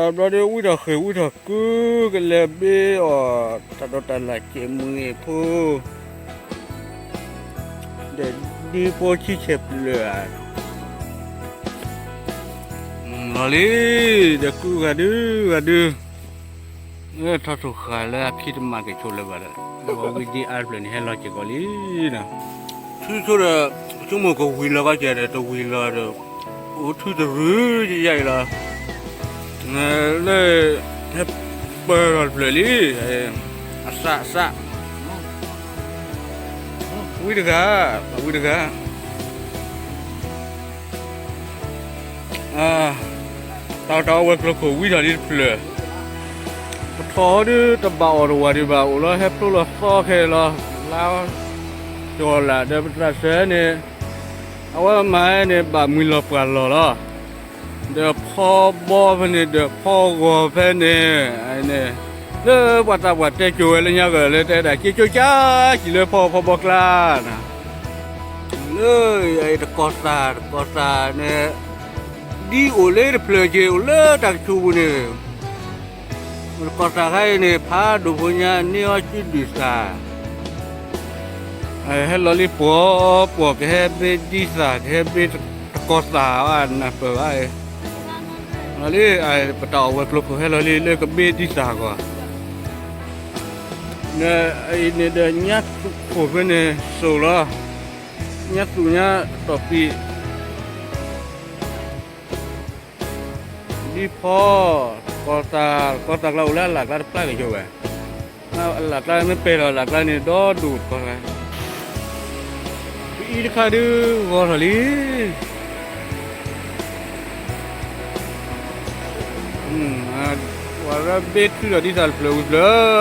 တဘျီဒီး ဝံထီၣ်ဃ့ၢ်ဝံထီၣ်ကု ကလဲၤဘ့အီၣ် တၢ်ဒိးတၢ်လၢ်က့ၤမုၢ်အ့ၣ်ဖိ ဒီးဒ်ဖိဆံဆဲးပျၢၤဧါ လီၤလံ, ဒီးကုဂၤဒုဂၤဒု, ထီၣ်ထိၣ်ဃာ်လၢအဖံးတမၤက့ၤဆိလၢၤဘၣ်ဒီး ဝံဒ်အါတဖျၢၣ်န့ၣ် ဟဲလီၤက့ၤကီးလံနီၤ, ထံဆိဒီး ဆိကမိၣ်ကဝံၤလီၤကီးကဲဒီး တဝံၤလီၤဒီး အိၣ်ထူတရူးယယအံၤလီၤ, လၢ ဟဲပၢၢ်ထီၣ်တဖျၢၣ်လံ, အစးအစး ဝံတဂၤ, ဝံတဂၤ တၢ်အီၣ်တၢ်အီဝဲၤကျိၤခိၣ်ဝံထီၣ်လံတဖျၢၣ်, ပထီၣ်ဟီဒုတဘၣ်အီၣ်တဝၤဒံးဘၣ် အိၣ်လီၤဟဲဖျိလီၤသီခဲလီၤ, လါကီၤလၢ်ဒီးပသးစၢၤန့ၣ် အဝဲမၤန့ၣ် ဘၣ်မှံလီၤပှၢ်လီၤလီၤ, ဒီးဖီဘီဖဲန့ၣ်ဒီးဖီဂီၤဖဲန့ၣ်, လၢပှၤသးပှၢ်တဲကိၤဝဲလၢညါဂၤလၢတဲဒၣ် က့ၤကိၤကၠၢကံၣ်လၢဖီဖီဘီကျါ လၢ တကီၢ်သၣ် တကီၢ်သၣ်န့ၣ် ဒ်အိၣ်လၢတဖျၢၣ်က့ၤ အိၣ်လၢတၢ်ကဆူးပူၤန့ၣ်, တကီၢ်သၣ်ခါအံၤန့ၣ် ဖးဒိၣ်ဖိညါန့ၢ်အီၤစုဒုၣ်သၣ် ဟဲလီၤလံပှီၤပှီၤ ကဟဲဘ့ဒ်သၣ် ကဟဲဘ့တကီၢ်သၣ်ဘၣ် နၢ်ပၢၢ်ဘၣ်, လီၤလံ, ပတၢ်အီၣ်ဝဲၤကျိၤခိၣ်ဟဲလီၤလံ လၢကဘ့ဒ်သၣ်အဂီၢ်, န့ၣ်ဒီးညါသူၣ်ခိၣ်ဖဲန့ၣ်စိၤလီၤ, ညါသူၣ်ညါတီၢ်ပံၤ ဒ်ဖီ တကီၢ်သၣ် တကီၢ်သၣ်ကျါအိၣ်လၢအလၣ်ကျါတဖျါက့ၤဆိဝဲ, အလၣ်ကျါမ့ၢ်ပဲာ်ထီၣ်အလၣ်ကျါန့ၣ် ဒီဒိၣ်တကီၢ်သၣ်, ပအံၤတခါဒုဂီၤထီၣ်လံ ပှၤရၢဘ့ထုးထီၣ်ဒ်သၣ်တဖျၢၣ်ဝံၤတဖျၢၣ် တ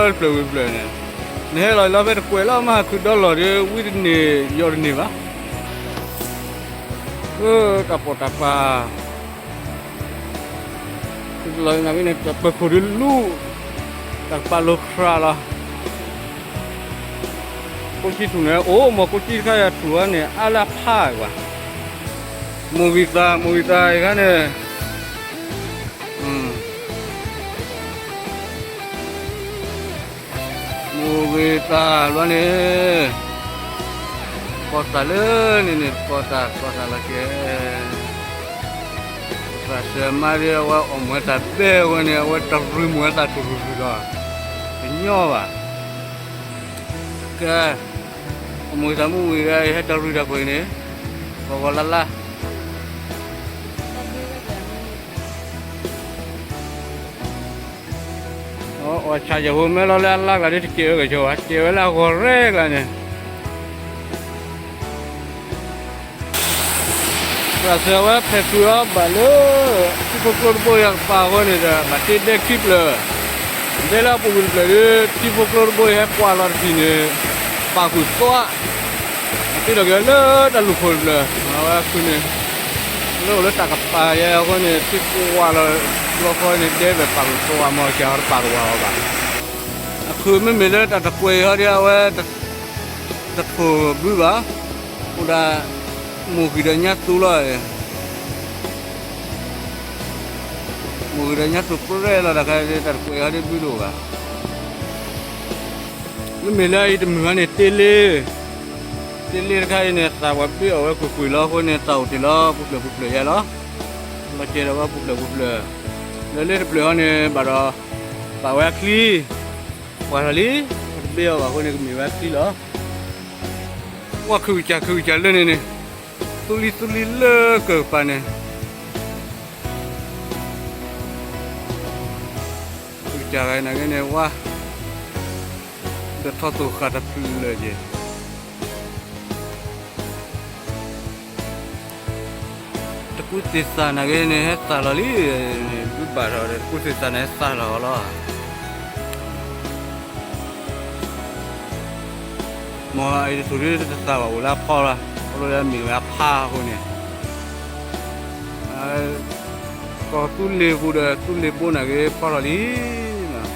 ဖျၢၣ်ဝံၤတဖျၢၣ်န့ၣ်, နဟဲလီၤလီၤဖဲတကွဲးလီၤ မ့ၢ်ဟးခုးဒီလီၢ်ဒီး ဝံတန့ၢ်ယီၢ်တန့ၢ်ဘၣ်, တၢ်ပိာ်တၢ်ပာ် လီၤနၤန့ၣ် တၢ်ပၢၤခိၣ်ဒုလူၤ, တၢ်ကပာ်လိၤခရးလီၤ, ကိးကံၣ်ထူၣ်န့ၣ် အိၣ်မ့ၢ်ကိးကံၣ်တခါယၤထူၣ်အီၤန့ၣ် အါလၢအဖးကွၢ်, မိၢ်ဂံၢ်သၣ် မိၢ်ဂံၢ်သၣ်အံၤခါန့ၣ် မိၢ်ဂ့ၤသးဘျီန့ၣ်, ကီၢ်သၣ်လၢန့ၣ်န့ၣ် ကီၢ်သၣ် ကီၢ်သၣ်လီၤကဲ, သးစၢၤမါဒ်အဝဲအီၣ်မူၤဝဲသၣ်ဘဲဝဲန့ၣ် အဝဲတရူးမူၤဝဲသၣ်တရူးရူးလီၤ, တညီဘၣ်, ကဲ, အီၣ်မူၤဝဲသၣ်မုၢ်ဝံၤဂၤ ဟဲတရူးတၢ်ကွံာ်န့ၣ်, ဂီၤဂီၤလါလါ အီၣ်ဆၣ်ယဲၢ်ဟိမဲလီၤလၢအလါကျါဒ်တကဲးဝဲကဆိဘၣ် ကဲးဝဲလၢအဂီၤရဲကျါန့ၣ်, သးစၢၤဝဲဖဲးဃုာ်အီၤဘၣ်လၢ ထံဖိကျိတဘိအံၤအကပၤအဃိန့ၣ်ဒီး ဘၣ်တ့ဒဲခံဖျၢၣ်, ဒဲလၢအပူၤကွံာ်တဖျၢၣ်ဒီး ထံဖိကျိတဘိအံၤဟဲကွၢ်လီၤတထံၣ်န့ၣ်, ပာ်ဃုာ်သွါ တ့ထီၣ်က့ၤလၢတၢ်လူၢ်ခိၣ်တဖျၢၣ်, အဝဲခုန့ၣ်, လၢအိၣ်လၢတၢ်ကပၤယဲအဃိန့ၣ် ထံကွၢ်လီၤဘျီဃီန့ၣ် ဒဲဘဲပာ်ဃုာ်သွါမ့ၢ်ကၢ်အီၤတပာ်တဝၤအီၤဘၣ်, အခုမ့မ့ၢ်လၢတၢ်တကွဲးအီၤဒ်အဝဲ တထိၣ်ဘုဘၣ်, အိၣ်ဒၣ် မိၢ်ဂံၢ်ဒီးညါသူလီၤ, မိၢ်ဂံၢ်ဒီးညါသူပြဲလီၤတၢ်ခါ တၢ်တကွဲးအီၤဒ်ဘုတအိၣ်ဘၣ်, မ့မ့ၢ်လၢအံၤတမုၢ်ဟါန့ၣ် တ့လ့, တ့လ့တခါအံၤန့ၣ် သၣ်ပှၤဘ့အီၣ်ဝဲကွ့ၢ်ကွ့ၢ်လီၤအဃိန့ၣ် သၣ်အိၣ်တ့ၢ်လီၤ ပူၤဖျၢၣ်ပူၤဖျၢၣ်ယဲလီၤ, လီၤကဲဒီးဝဲပူၤဖျၢၣ်ပူၤဖျၢၣ်, လၢလ့တဖျၢၣ်ဟီန့ၣ် ဘၣ်ဒီး ပာ်ဝဲအချံ, ပှၤထီၣ်လံ, ပတဘ့အီၣ်ဘၣ်အဃိန့ၣ် ကမ့ၢ်ဝဲအချံလီၤ, ကွၢ်ခုကစၢ်ခုကစၢ်လၢန့ၣ်န့ၣ်, သူလံသူလံလၢကၢၢ်ကပၤန့ၣ် ကစၢ်ဂၤနာ်က့န့ၣ် ဝါ ဒီးထီၣ်သိၣ်ဃာ်တဖျၢၣ်က့ၤ, တကူသ့ၣ်သၣ်နာ်က့န့ၣ် ဟဲသၣ်လီၤလံ, ဘုဘၣ်ထီၣ်ဒီးတကူသ့ၣ်သၣ်န့ၣ် ဟဲသၣ်လီၤလီၤ မ်အံၤတထူၣ်ဒ်တသၣ်ဘၣ်အိၣ်လၢအဖီလီၤ, ခီဖျိလၢအမ့ၢ်ဝဲအဖါအဃိန့ၣ်, ကီၢ်သူလ့ၤပူၤဒီးသူလ့ၤဘိနာ်က့ဖီထီၣ်လံ,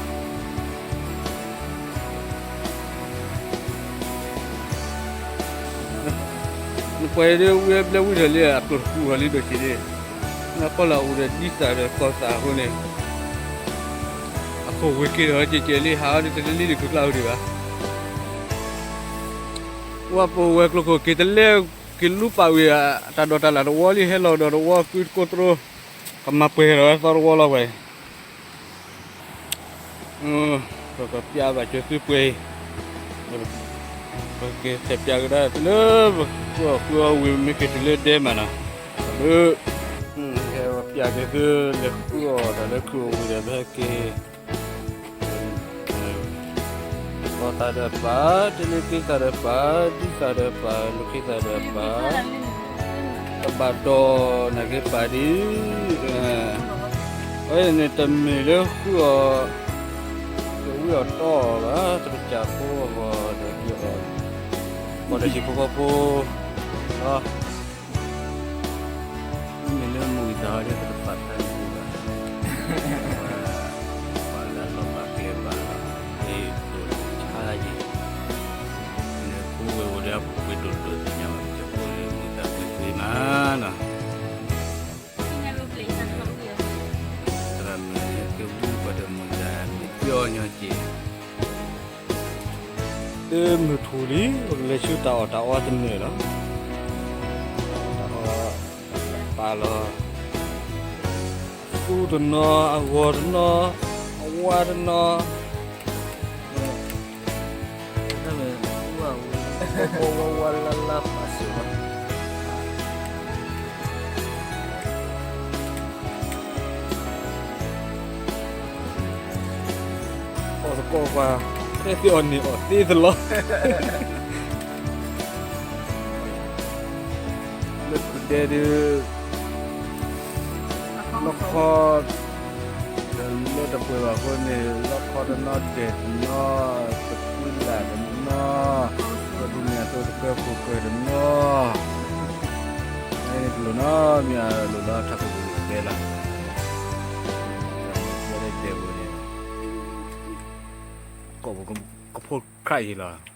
နပှၤအံၤဒ်ဝံဘျဲဝံထီၣ်လံ အကျိာ်တကူထီၣ်လံဒိၣ်ဆံးလံ, နဖီလာ်အိၣ်ဒီးဒ်သၣ်ဒီးကီၢ်သၣ်အဃိန့ၣ်, အိၣ်ဝဲက့ၤဒီးကဲကဲလံ ဟးအီၤဒ်တလၢလံန့ၣ် ခုကျါအုဒံးဘၣ်. ဝဲပဝဲကျိခိၣ်က့ၤတလဲ က့ၤလူပာ်ဝံၤ တၢ်ဒိးတၢ်လၢ်တဝီလံ ဟဲလီၤဒီးတဝီ ကုတကိးတရိ ကမၤပှဲၤဒီးဝဲသီတဝီလီၤဝဲ. ပကပျးဘၣ်ကၠိသုပှဲၤအံၤ, ပက့ၤဆဲးပျးကဒါတုၤလၢ ပဃုအီၣ်ဃုအီဝံၤ မ့ၢ်က့ၤတုၤလၢဒဲမးနီၤ, လၢ ပျးက့ၤသုလဲၤဃုအီၣ်တၢ်လၢခုအီၣ်ဝံၤဒီး ပဟဲက့ၤ ကီၢ်သးဒီးပာ်, တလ့က့သးဒီးပာ်, ဒ်သးဒီးပာ်, လူၤခ့သးဒီးပာ်, ကဘၣ်ဒီးနာ်က့ပာ်ဒ်, အဝဲန့ၣ်တမ့ၢ်လၢဃုအီၣ် ကဝံအီၣ်တီအီၣ်ဘၣ်, တကစၢ်ဖိအဂီၢ်ဒီးက့ၤအီၣ်, ကီၢ်ဒီးဟံၣ်ဖိဃီဖိလီၤ. မ့မ့ၢ်လၢမုၢ်ဂံၢ်သးဟီဒီး ပတပာ်ဖျါန့ၢ်ဘၣ်, ပာ်လၢလီၤဘၣ်ကျဲဘၣ်လီၤ, ဒ်သိးဆါယံၤ, နဖိဝဲအိၣ်လၢအပှ့ၤဒိၣ်ဒိၣ်သ့ၣ်ညါဘၣ် ကဖိလၢမုၢ်ဂံၢ်သးပှ့ၤပှ့ၤမးနီၤ, သရၣ်မုၣ်ကဝံပှၤဒီးမုၢ်ဂံၢ်သးမ့ၢ်ပျီညီက့ၤ တမုၢ်ထူၣ်လံ ပကလဲၤဆူတၢ်အီၣ်တၢ်အီတနုာ်လီၤ. တၢ်အီၣ်ပာ်လီၤ, အသူတနီၤ, အဂီၤတနီၤ, အဝါတနီၤ, တၢ်မ့ၢ်ဝါဝါလၢလၢပာ်စၢၤလီၤ. အီၣ်သကိးပှၤ, ဟဲသ့ၣ်အီၣ်န့ၣ်အီၣ်သ့သလီၤ. လၢပဒဲဒုး လီခီ ဒီးလၢတပှဲၤဘၣ်အဃိန့ၣ် လီခီတနီၤဒဲးတနီၤ, တကွံလၢ်တနီၤ, ဒီးဒ်န့ၣ်အသိးတကဲခိၣ်ကဲတနီၤ, အန့ၣ်တလိၣ်နီတမံၤ အလိၣ်လၢထးခိၣ်ပူၤဒဲးလီၤ. ဒဲးပူၤန့ၣ် ကိးပူၤကဖိခရၣ်အံၤလီၤ.